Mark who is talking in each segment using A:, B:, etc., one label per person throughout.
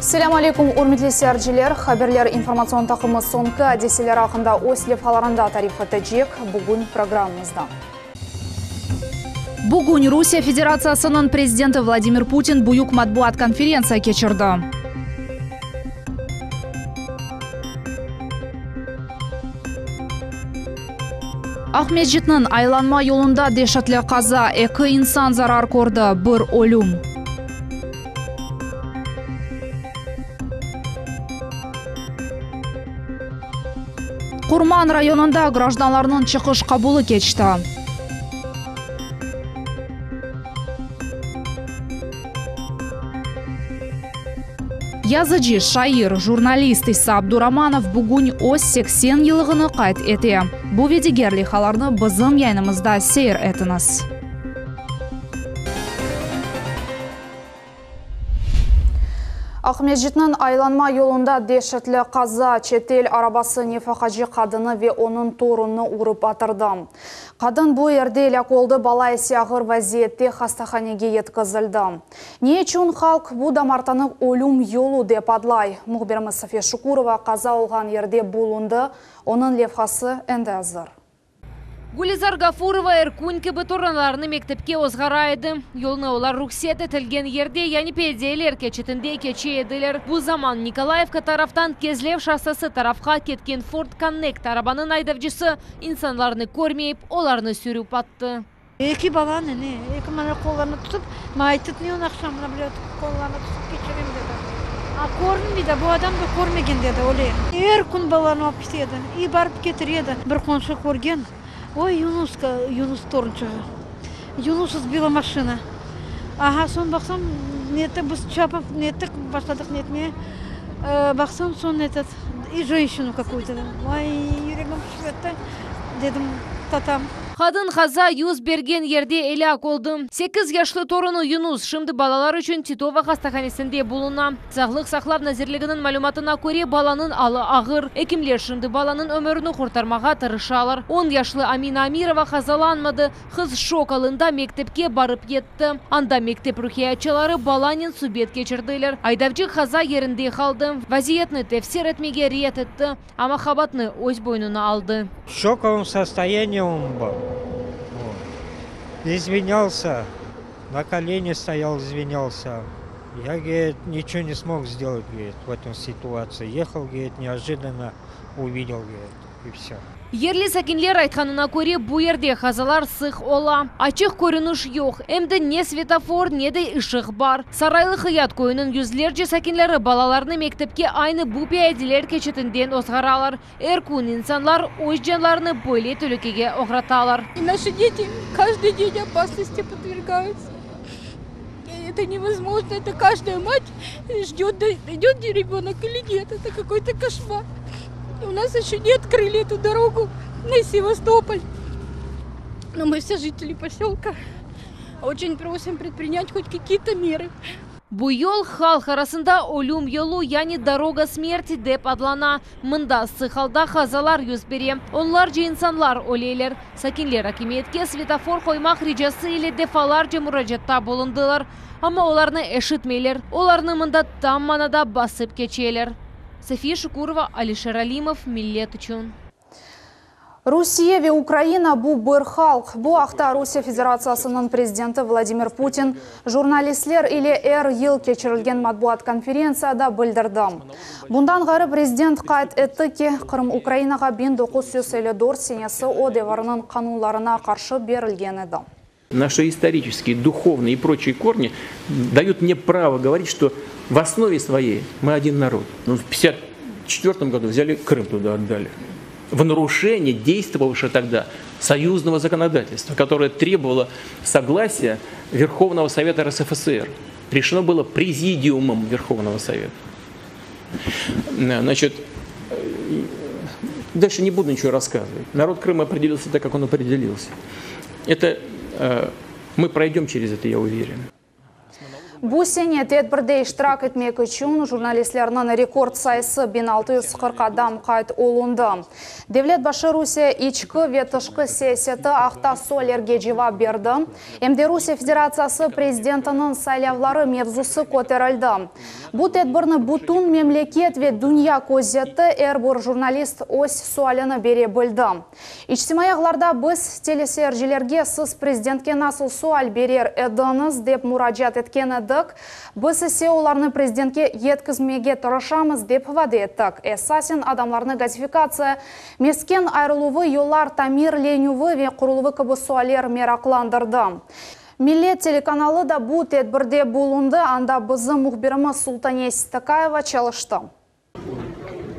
A: Selâm aleyküm, ürmetli seyirciler! Haberler informatsion taqımı soñki adiseler aqqında öz levhalarında tarif etecek bugün programmamızda. Bugün Rusiye Federatsiyasınıñ prezidenti Vladimir Putin büyük matbuat konferentsiya keçirdi. Aqmescitniñ aylanma yolunda deşetli qaza, eki insan zarar kördi, bir ölüm. Qurman rayonında grajdanlarnıñ çıqış qabulı keçti. Yazıcı, şair, jurnalist İsa Abduramanov bugün öz 80 yıllığını qayd ete. Bu ve diger leyhalarnı bizim yayınımızda seyir etiñiz. Aqmescitniñ aylanma yolunda deşetli qaza, çetel arabası nefaqacı qadını ve onıñ torunını urıp atırdı. Qadın bu yerde elâk oldı, bala ise ağır vaziyette hastahanege yetkizildi. Ne içün halq bu damartanı ölüm yolu dep adlay? Mühbirimiz Safiye Şukurova qaza olğan yerde bulundı, onıñ levhası endi azır.
B: Gülizar Gafurova er kün kibi torunlarını mektepke ozğara edi. Yolnı olar ruhset etilgen yerde, yani piyadeler keçitinde keçe ediler. Bu zaman Nikolayevka taraftan Kezlev şossesi tarafqa ketken Ford Connect arabanıñ aydavcısı insanlarnı körmeyip, olarnı sürüp attı.
C: Eki balanı ne, eki mana qollarına tutıp, maña ayttı, ne onı aqşam mına böyle qollarına tutıp keçirem dedi. A körünmey de, bu adam da körmegen dedi, öyle. Er kün balalarını alıp kete edi, i barıp ketire edi. Bir qonşu körgen, oy, Yunuska, Yunus torunçığı, Yunus sbila maşina. Aha, soñ baqsam, netti, biz çapıp nettik, başladıq netmeye, baqsam, soñ etot, i jenşinu kakuyu-to, vay, yüregim pişip etti, dedim, tatam.
B: Qadın qaza yüz bergen yerde elâk oldı. Sekiz yaşlı torunı Yunus şimdi balalar içün Titova hastahanesinde buluna. Sağlıq saqlav nazirliginiñ malümatına köre, balanıñ alı ağır. Ekimler şimdi balanıñ ömürini qurtarmağa tırışalar. On yaşlı Amina Amirova qazalanmadı. Qız şok alında mektepke barıp yetti. Anda mektep ruhiyatçıları balanen subet keçirdiler. Aydavcı qaza yerinde qaldı. Vaziyetni tefsir etmege red etti. Amma qabaatnı öz boynuna aldı.
D: В шоковом состоянии он был. Извинялся, на колени стоял, извинялся. Я, говорит, ничего не смог сделать, говорит, в этом ситуации. Ехал, говорит, неожиданно увидел, говорит, и все.
B: Yerli sakinler aytqanına köre, bu yerde qazalar sıq ola. Açıq körüniş yoq, em de ne svetofor, ne de ışıq bar. Saraylı Qıyat köyüniñ yüzlerce sakinleri balalarını mektepke aynı bu piyadeler keçitinden ozğaralar. Er kün insanlar öz canlarını böyle telükege oğratalar.
E: Наши дети каждый день опасности подвергаются. Это невозможно, это каждая мать ждет, идет ребенок или нет, это какой-то кошмар. У нас еще не открыли эту дорогу на Севастополь. Но мы все жители поселка очень просим предпринять хоть какие-то меры.
B: Bu yol halq arasında ölüm yolu, yani дорога смерти dep adlana. Mında sıq alda qazalar yüz bere. Onlarca insanlar öleler. Sakinler akimiyetke svetofor qoymaq ricası ile defalarca muracaatta bulundılar. Amma olarnı eşitmeyler. Olarnı mında tam manada basıp keçeler. Safiye Şukurova, Alişer Alimov, Millet içün.
A: Rusiye ve Ukraina bu bir halq. Bu aqta Rusiye Federatsiyasınıñ prezidenti Vladimir Putin jurnalistler ile er yıl keçirilgen matbuat konferentsiyada bildirdi. Bundan ğayrı prezident qayd etti ki, Qırım Ukrainağa 1954 senesi o devirniñ qanunlarına qarşı berilgen edi.
F: Наши исторические, духовные и прочие корни дают мне право говорить, что в основе своей мы один народ. Ну, в 1954 году взяли Крым туда отдали. В нарушение действовавшего тогда союзного законодательства, которое требовало согласия Верховного Совета РСФСР. Решено было президиумом Верховного Совета. Значит, дальше не буду ничего рассказывать. Народ Крыма определился так, как он определился. Это мы пройдем через это, я уверен.
A: Bu sene tedbirde iştirak etmek içün jurnalistlerniñ rekord sayısı 1640 adam qayd olundı. Devlet başı Rusiye içki ve tışqı siyaseti aqta suallerge cevap berdi. Em de Rusiye Federatsiyası prezidentiniñ saylavları mevzusı köterildi. Bu tedbirni bütün memleket ve dünya közetti, er bir jurnalist öz sualini bere bildi. İçtimaiy ağlarda biz teleseyircilerge siz prezidentke nasıl sual berer ediñiz dep muracaat etken edik, biz ise olarnı prezidentke yetkizmege tırışamız dep vade ettik. Esasen adamlarnı gazifikatsiya, mesken ayırıluvı, yollar tamirlenüvi ve quruluvı kibi sualler meraqlandırdı. Millet telekanalı da bu tedbirde bulundı, anda bizim mühbirimiz Sultane Seytakayeva çalıştı.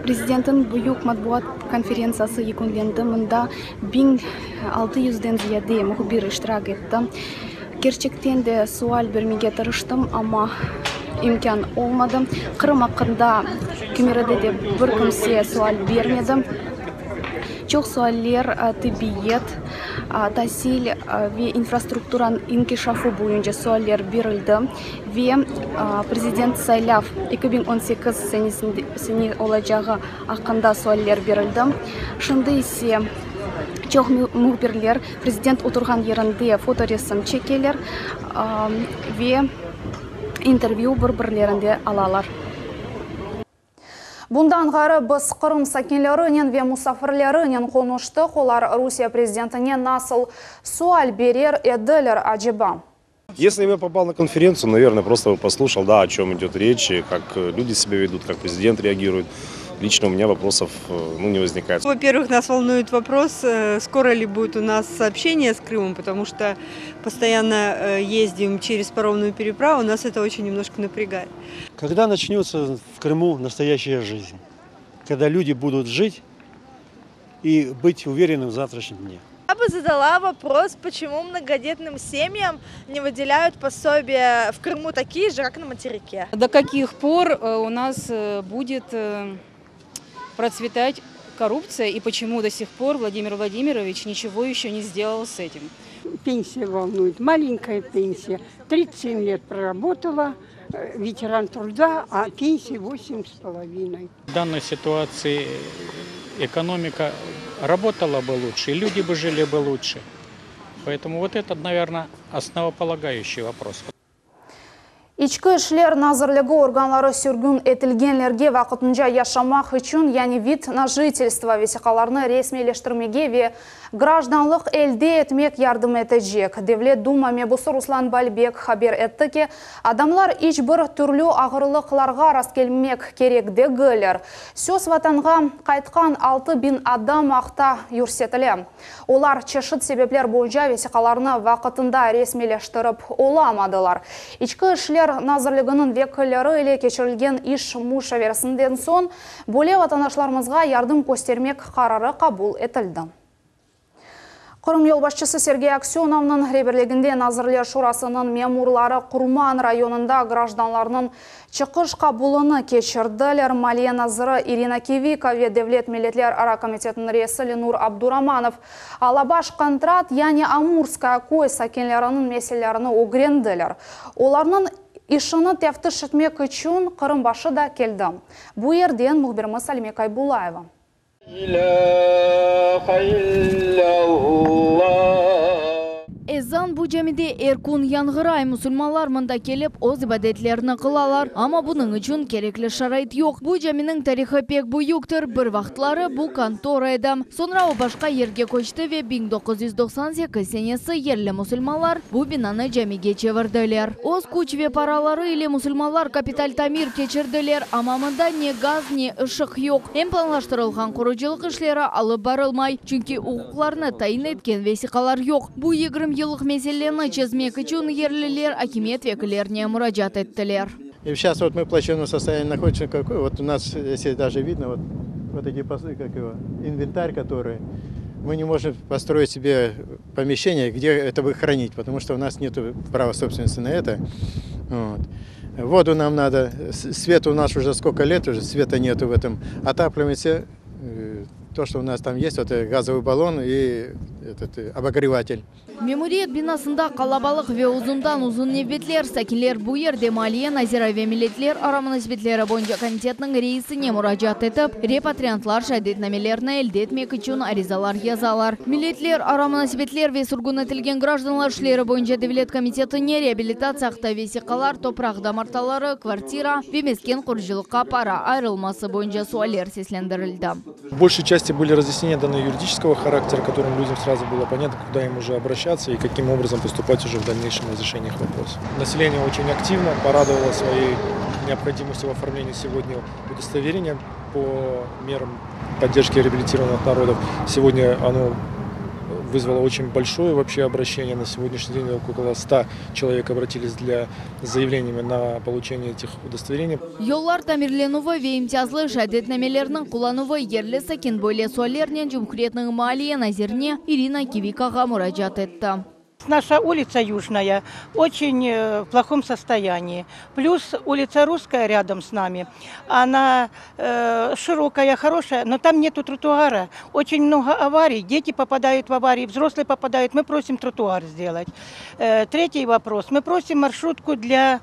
G: Prezidentniñ büyük matbuat konferentsiyası yekünlendi, mında 1600-den ziyade mühbir iştirak etti. Kerçekten de sual bermege tırıştım, amma imkân olmadı. Qırım aqqında kimerde de bir kimse sual bermedi. Çoq sualler tibbiyet, tasil ve infrastrukturanıñ inkişafı boyunca sualler berildi ve prezident saylav 2018 senesinde sene olacağı aqqında sualler berildi. Şimdi ise çoq mühbirler prezident oturğan yerinde fotoresim çekeler ve intervyü bir-birlerinde alalar.
A: Bundan ğayrı biz Qırım sakinlerinen ve musafirlerinen qonuştıq, olar Rusiye prezidentine nasıl sual berer ediler aceba?
H: Если бы я попал на конференцию, наверное, просто бы послушал, да, о чем идет речь, как люди себя ведут, как президент реагирует. Лично у меня вопросов ну, не возникает.
I: Во-первых, нас волнует вопрос, скоро ли будет у нас сообщение с Крымом, потому что постоянно ездим через паромную переправу, нас это очень немножко напрягает.
J: Когда начнется в Крыму настоящая жизнь? Когда люди будут жить и быть уверенным в завтрашнем дне?
K: Я бы задала вопрос, почему многодетным семьям не выделяют пособия в Крыму такие же, как на материке.
L: До каких пор у нас будет процветать коррупция и почему до сих пор Владимир Владимирович ничего еще не сделал с этим?
M: Пенсия волнует, маленькая пенсия. 37 лет проработала, ветеран труда, а пенсия 8,5.
N: В данной ситуации экономика работала бы лучше, люди бы жили бы лучше. Поэтому вот это, наверное, основополагающий вопрос.
A: İçki işler nazirligi organları sürgün etilgenlerge vaqtınca yaşamaq içün, yani vid na jitelstvo vesiqalarını resmiyleştirmege ve grajdanlıq elde etmek yardım etecek. Devlet Duma mebusı Ruslan Balbek haber etti ki, adamlar iç bir türlü ağırlıqlarğa rastkelmek kerek degiller. Söz vatanğa qaytqan 6000 adam aqta yürsetile. Olar çeşit sebepler boyunca vesiqalarını vaqtında resmiyleştirip olamadılar. İçki işler nazirliginiñ vekilleri ile keçirilgen iş muşaveresinden soñ böyle vatandaşlarımızğa yardım köstermek qararı qabul etildi. Qırım yolbaşçısı Sergey Aksönovnıñ reberliginde Nazirler Şurasınıñ memurları Qurman rayonında grajdanlarnıñ çıqış qabulını keçirdiler. Maliye naziri İrina Kiviko ve Devlet milletlerara komitetiniñ reisi Lenur Abduramanov Alabaş Kontrat, yani Amurskaya köy sakinleriniñ meselelerini ögrendiler. Olarnıñ işini teftiş etmek içün Qırım başı da keldi. Bu yerden mühbirimiz Alime Kaybulayeva.
O: İlâhe illallah.
P: Ezan bu camide er kün yañğıray. Musulmanlar mında kelip öz ibadetlerini qılalar. Amma bunıñ içün kerekli şarait yoq. Bu caminiñ tarihı pek büyüktir. Bir vaqıtları bu kontora edi. Soñra o başqa yerge köçti ve 1998 senesi yerli musulmanlar bu binanı camige çevirdiler. Öz küç ve paraları ile musulmanlar kapital tamir keçirdiler. Amma mında ne gaz, ne ışıq yoq. Em planlaştırılğan qurucılıq işleri alıp barılmay. Çünki uquqlarnı tayin etken vesiqalar yoq. Bu 20 yıllıq meseleni çezmek içün yerliler akimiyet vekillerine muracaat ettiler.
Q: И сейчас вот мы в плачевном состоянии находимся, какой, вот у нас, если даже видно, вот, вот эти, как его, инвентарь, который, мы не можем построить себе помещение, где это бы хранить, потому что у нас нет права собственности на это. Вот. Воду нам надо, свет у нас уже сколько лет уже, света нету в этом. Отапливаемся, то, что у нас там есть, вот газовый баллон и этот обогреватель.
P: Memuriyet binasında qalabalıq ve uzundan-uzun nevbetler, sakinler bu yerde Maliye naziri ve Milletler ara munasebetleri boyunca komitetniñ reisine muracaat etip, repatriantlar şeadetnamelerini elde etmek içün arizalar yazalar. Milletler ara munasebetler ve sürgün etilgen grajdanlar işleri boyunca devlet komitetine reabilitatsiya aqta vesiqalar, topraq damartaları, kvartira ve mesken qurucılıqqa para ayırılması boyunca sualler seslendirildi.
O: В большей части были разъяснения даны юридического характера, которым людям сразу было понятно, куда им уже обращаться и каким образом поступать уже в дальнейшем разрешении их вопросов. Население очень активно порадовало своей необходимостью в оформлении сегодня удостоверения по мерам поддержки реабилитированных народов. Сегодня оно вызвало очень большое вообще обращение. На сегодняшний день около 100 человек обратились для с заявлениями на получение этих удостоверений.
P: Yollar tamirlenüvi ve imtiyazlı şeadetnamelerniñ qullanuvı yerli sakin böyle suallernen Cumhuriyetniñ maliye nazirine İrina Kivikağa muracaat etti.
R: Наша улица Южная очень в плохом состоянии. Плюс улица Русская рядом с нами. Она широкая, хорошая, но там нету тротуара. Очень много аварий, дети попадают в аварии, взрослые попадают. Мы просим тротуар сделать. Третий вопрос. Мы просим маршрутку для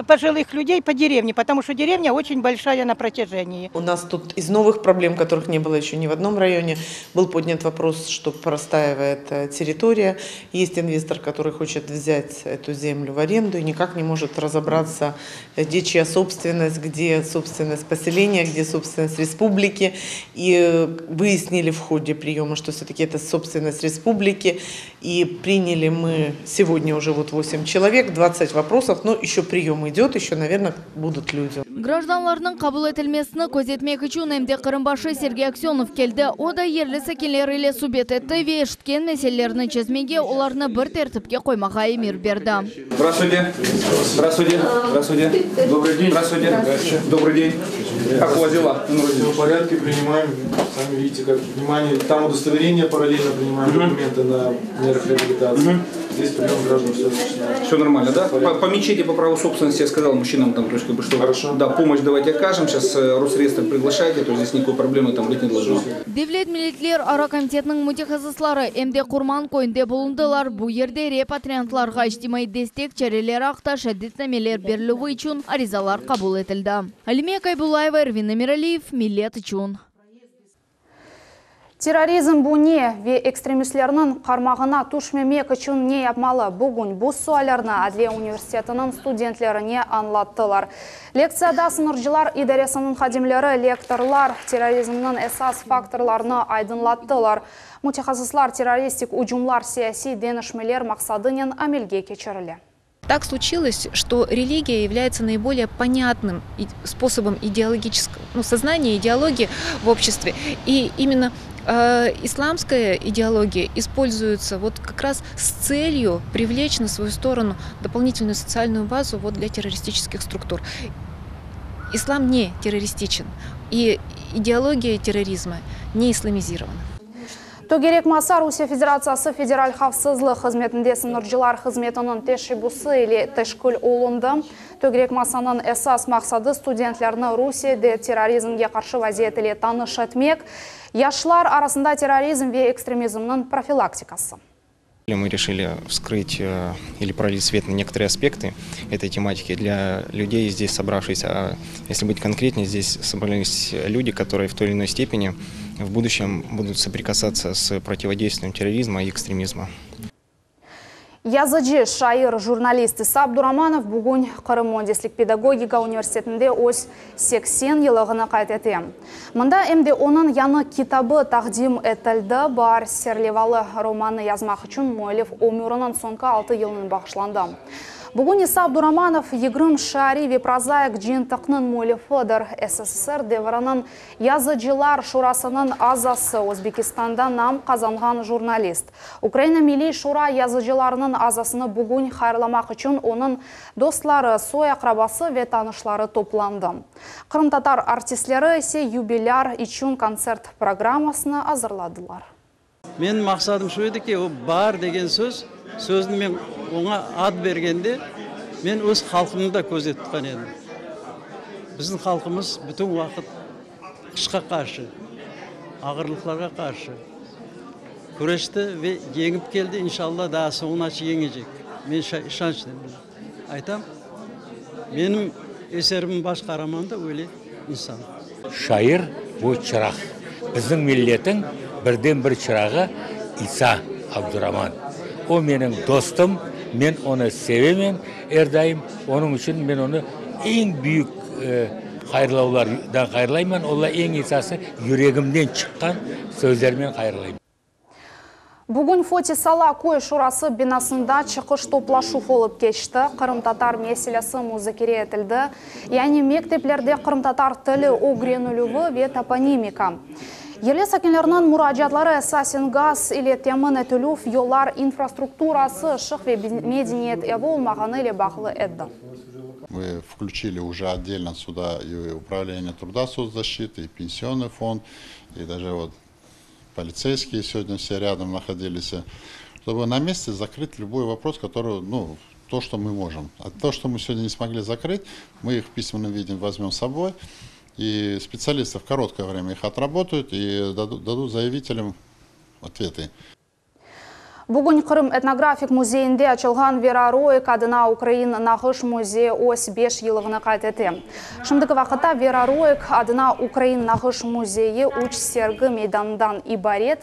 R: пожилых людей по деревне, потому что деревня очень большая на протяжении.
S: У нас тут из новых проблем, которых не было еще ни в одном районе, был поднят вопрос, что простаивает территория. Есть инвестор, который хочет взять эту землю в аренду и никак не может разобраться, где чья собственность, где собственность поселения, где собственность республики. И выяснили в ходе приема, что все-таки это собственность республики. И приняли мы сегодня уже вот 8 человек, 20 вопросов, но еще прием идет, еще, наверное, будут люди.
P: Grajdanlarnıñ qabul etilmesini közetmek içün em de Qırım başı Sergey Aksönov keldi. O da yerli sakinler ile subet etti ve eşitken meselelerini çezmege, olarnı bir tertipke qoymağa emir berdi.
T: Здравствуйте. Здравствуйте. Здравствуйте. Добрый день. Здравствуйте. Добрый день. Как у вас дела?
O: Все в порядке, принимаем. Сами видите, как внимание. Там удостоверение параллельно принимаем документы на мерах реабилитации. Здесь прием граждан все осуществляем.
T: Все нормально, да? По, по мечети по праву собственности я сказал мужчинам там, то есть, как бы, что Хорошо. да, помощь давайте окажем. Сейчас Росреестр приглашайте, то есть здесь никакой проблемы там быть не должно.
P: Devlet milletler ara komitetiniñ mütehassısları em de Qurman köyünde bulundılar. Bu yerde repatriantlarğa içtimaiy destek çareleri aqta şeadetnameler berilüvi içün arizalar qabul etildi. Alime Kaybullayeva, Ervin Emiraliyev, Millet içün.
A: Terrorizm bu ne ve ekstremistlerniñ qarmağına tüşmemek içün ne yapmalı? Bugün bu suallerni Adliye universitetiniñ studentlerine añlattılar. Lektsiyada sıñırcılar idaresiniñ hadimleri, lektorlar terrorizmniñ esas faktorlarını aydınlattılar. Mütehassıslar terroristik ücümler siyasiy deñişmeler maqsadınen amelge keçirile.
U: Так случилось, что религия является наиболее понятным способом идеологического, ну, сознания, идеологии в обществе. И именно э, исламская идеология используется вот как раз с целью привлечь на свою сторону дополнительную социальную базу вот для террористических структур. Ислам не террористичен, и идеология терроризма не исламизирована.
A: Tögerek masa Rusiye Federatsiyası Federal havfsızlıq hızmetinde sıñırcılar hızmetiniñ teşebbüsi ile teşkil olundı. Tögerek masanıñ esas maqsadı studentlerni Rusiyede terrorizmge qarşı vaziyet ile tanış etmek, yaşlar arasında terrorizm ve ekstremizmniñ profilaktikası.
V: Мы решили вскрыть э, или пролить свет на некоторые аспекты этой тематики для людей здесь собравшихся. А если быть конкретнее, здесь собрались люди, которые в той или иной степени в будущем будут соприкасаться с противодействием терроризма и экстремизма.
A: Yazıcı, şair, jurnalist İsa Abduramanov bugün Qırım müendislik pedagogika universitetinde öz 80 yıllığını qayd ete. Mında em de onıñ yañı kitabı taqdim etildi. Baar serlevalı romanı yazmaq içün müellif ömüriniñ soñki 6 yılını bağışladı. Bugün İsa Abduramanov 20 şiariy ve prozaik cıyıntıqnıñ müellifidir. SSSR devriniñ Yazıcılar şurasınıñ azası Özbekistanda nam qazanğan jurnalist. Ukraina Milliy Şura yazıcılarınıñ azasını bugün hayırlamaq içün onıñ dostları, soy-aqrabası ve tanışları toplandı. Qırımtatar artistleri ise yubilâr içün kontsert programmasını azırladılar.
W: Menim maqsadım şu edi ki, o baar degen söz, sözni men oña ad bergende, men öz halqımnı da közde tutqan edim. Bizim halqımız bütün vaqıt qışqa qarşı, ağırlıqlarğa qarşı. Küreşti ve yeñip keldi, inşallah daa soñunace yeñecek. Men işançnen bunı aytam. Menim eserimniñ baş qaramanı da öyle insan.
C: Şair, bu çıraq. Bizim milletiñ birden bir çırağı İsa Abduraman. O menim dostum, men onı sevemen er daim, onıñ içün men onı eñ büyük hayırlavlardan hayırlayman, ola eñ esası yüregimden çıqqan sözlermen hayırlayman.
A: Bugün Foti Sala köy şurası binasında çıqış toplaşuv olıp keçti, qırımtatar meselesi muzakere etildi, yani mekteplerde qırımtatar tili ögrenilüvi ve toponimika. Yerli sakinlerniñ muracaatları esasen gaz ile temin etilüv, yollar infrastrukturası, ışıq ve medeniyet evi olmağanı ile bağlı edi.
D: Мы включили уже отдельно сюда и управление труда соцзащиты, и пенсионный фонд, и даже вот полицейские сегодня все рядом находились, чтобы на месте закрыть любой вопрос, который, ну, то, что мы можем. А то, что мы сегодня не смогли закрыть, мы их в письменном виде возьмем с собой, и специалисты в короткое время их отработают и дадут, дадут заявителям ответы.
A: Bugün Qırım etnografik müzeyinde açılğan Vera Royk adına ukrain nağış müzeyi öz beş yıllığını qayd ete. Şimdiki vaqıtta Vera Royk adına ukrain nağış müzeyi üç sergi meydanından ibaret.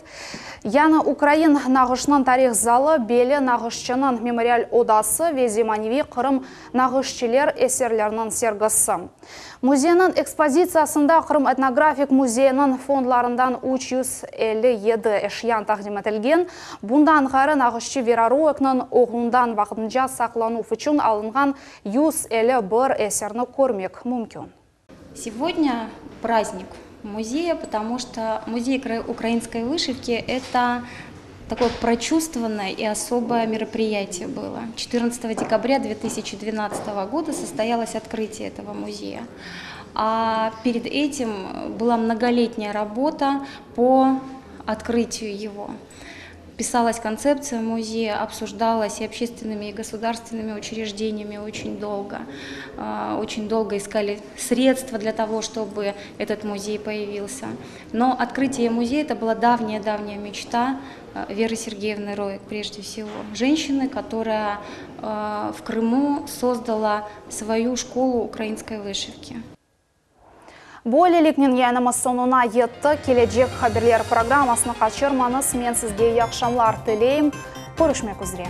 A: Yañı ukrain nağışınıñ tarih zalı, belli nağışçınıñ memorial odası ve zemaneviy Qırım nağışçiler eserleriniñ sergisi. Müzeyniñ ekspozitsiyasında Qırım etnografik müzeyiniñ fondlarından 357 eşyan taqdim etilgen. Bundan ğayrı, nağışçı Vera Royekniñ oğlundan vaqtınca saqlanuv içün alınğan 151 eserni körmek mümkün.
E: Сегодня праздник музея, потому что музей украинской вышивки – это такое прочувствованное и особое мероприятие было. 14 декабря 2012 года состоялось открытие этого музея. А перед этим была многолетняя работа по открытию его. Писалась концепция музея, обсуждалась и общественными, и государственными учреждениями очень долго. Очень долго искали средства для того, чтобы этот музей появился. Но открытие музея – это была давняя-давняя мечта Веры Сергеевны Роек, прежде всего. Женщины, которая в Крыму создала свою школу украинской вышивки.
A: Böyleliknen yayınımız soñuna yetti. Kelecek haberler programmasını qaçırmañız. Men sizge yahşı aqşamlar tileyim. Körüşmek üzre.